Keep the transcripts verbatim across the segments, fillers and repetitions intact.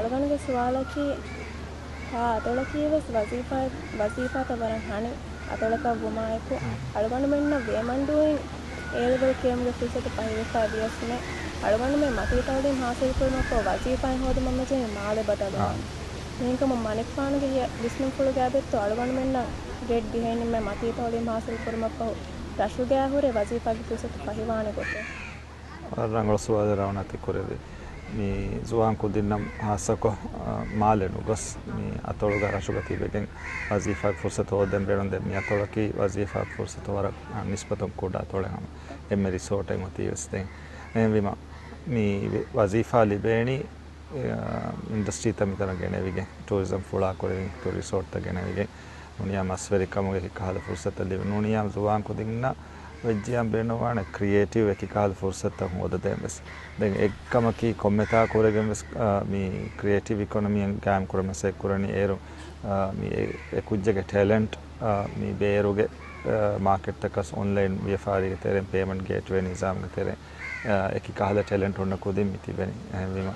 އަޅުގަނޑުގެ ސުވާލަކީ، އާ، އަތޮޅަކީ ވެސް ވަޒީފާ، ވަޒީފާތައް ވަރަށް ހަނި އަތޮޅަކަށް ވުމާއެކު، އަޅުގަނޑުމެންނަށް ވޭމަންޑޫއިން އޭ ލެވެލް ކިޔުމުގެ ފުރުސަތު ފަހިވެފަ ވިޔަސްމެ، އަޅުގަނޑުމެން މަތީ ތައުލީމް ހާސިލްކުރުމަށްފަހު ވަޒީފާއެއް ހޯދުމަށް މިޖެހި މާލެ ބަދަލުވާނެ. މިހެންކަމުން މަނިކުފާނުގެ ހިޔަ ވިސްނުންފުޅުގެ އަބެއްތޯ އަޅުގަނޑުމެންނަށް ގްރޭޑް ދިހައެއް ނިންމެ މަތީ ތައުލީމް ހާސިލްކުރުމަށްފަހު ރަށުގައި ހުރެ ވަޒީފާގެ ފުރުސަތު ފަހިވާނެ ގޮތެއް. ރަނގަޅު ސުވާލެއް ރައުނާ ތި ކުރެއްވި. މި ޒުވާން ކުދިންނަށް ހާއްސަކޮށް، އަ، މާލެ ނުގޮސް، މި އަތޮޅުގަ ރަށުގަ ތިބެގެން ވަޒީފާގެ ފުރުސަތު ހޯދަން ބޭނުން. ދެން މި އަތޮޅަކީ ވަޒީފާގެ ފުރުސަތު ވަރަށް، އަ، ނިސްބަތުން ކުޑަ އަތޮޅެއް ހަމަ. އެންމެ ރިސޯޓެއް އޮތީ ވެސް ދެން. އެހެންވީމަ، މި ވަޒީފާ ލިބޭނީ އިންޑަސްޓްރީތައް މިތަނަށް ގެނެވިގެން، ޓޫރިޒަމް ފުޅާކުރެވިގެން، ރިސޯޓްތައް ގެނެވިގެން، ނޫނިއްޔާ މަސްވެރިކަމުގެ އެކި ކަހަލަ ފުރުސަތަށް ލިބި، ނޫނިއްޔާ ޒުވާން ކުދިންނަށް ވެއްޖިއްޔާ ބޭނުންވާނެ ކްރިއޭޓިވް އެކި ކަހަލަ ފުރުސަތުތައް ހޯދަދޭން ވެސް. ދެން އެއްކަމަކީ ކޮންމެތާކުރެގެން ވެސް، އާ، މި ކްރިއޭޓިވް އިކޮނޮމީއަށް ގާއިމް ކުރަން މަސައްކަތް ކުރަނީ އޭރު، އާ، މި އެ، އެ ކުއްޖެއްގެ ޓެލެންޓް، އާ، މި ބޭރުގެ، އާ، މާކެޓްތަކަސް އޮންލައިން ވިޔަފާރީގެ ތެރެއިން ޕޭމަންޓް ގޭޓްވޭ ނިޒާމްގެ ތެރެއިން، އާ، އެކި ކަހަލަ ޓެލެންޓް ހުންނަ ކުދިން މި ތިބެނީ. އެހެންވީމަ،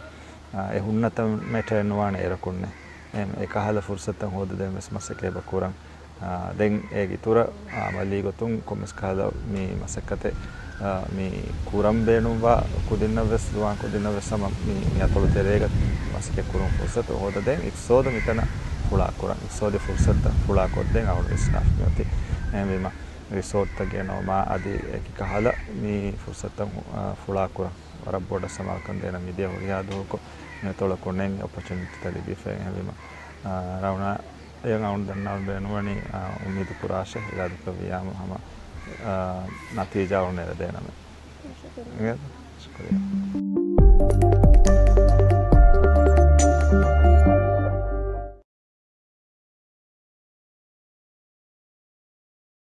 އާ، އެ ހުންނަތަން މެޓައެއްނުވާނެ އޭރަކުންނެއް. އެ، އެކަހަލަ ފުރުސަތުތައް ހޯދަދޭން ވެސް މަސައްކަތް ކުރަން. އާ، ދެން އޭގެ އިތުރަށް އަމަލީ ގޮތުން ކޮންމެސް ކަހަލަ މި މަސައްކަތެއް، އާ، މި ކުރަން ބޭނުންވާ ކުދިންނަށް ވެސް، ޒުވާން ކުދިންނަށް ވެސް ހަމަ މި، މި އަތޮޅު ތެރޭގަ މަސައްކަތް ކުރުން ފުރުސަތު ހޯދަދޭން، އިޤްތިޞާދު މިތަނަށް ފުޅާކުރަން، އިޤްތިޞާދީ ފުރުސަތުތައް ފުޅާކޮށްދޭން އަޅުގަނޑު ވިސްނާފަ މިއޮތީ. އެހެންވީމަ، ރިސޯޓްތައް ގެނައުމާ އަދި އެކި ކަހަލަ މި ފުރުސަތުތައް، އާ، ފުޅާކުރަން ވަރަށް ބޮޑަށް ސަމާލުކަން ދޭނަ މިދިޔަ ހުރިހާ ދުވަކު މި އަތޮޅަކުންނެއް މި އޮޕޮޗުނިޓީތައް ލިބިފައި. އެހެންވީމަ، އާ، ރައުނާ އެއަށް އަޅުގަނޑު ދަންނަވަން ބޭނުންވަނީ، އާ، އުއްމީދު ކުރާށޭ، އިރާދަކުރެއްވިއްޔާމު ހަމަ، އާ، ނަތީޖާ އަޅުގަނޑު ނެރެދޭނަމޭ. ޝުކުރިއްޔާ. ޝުކުރިއްޔާ.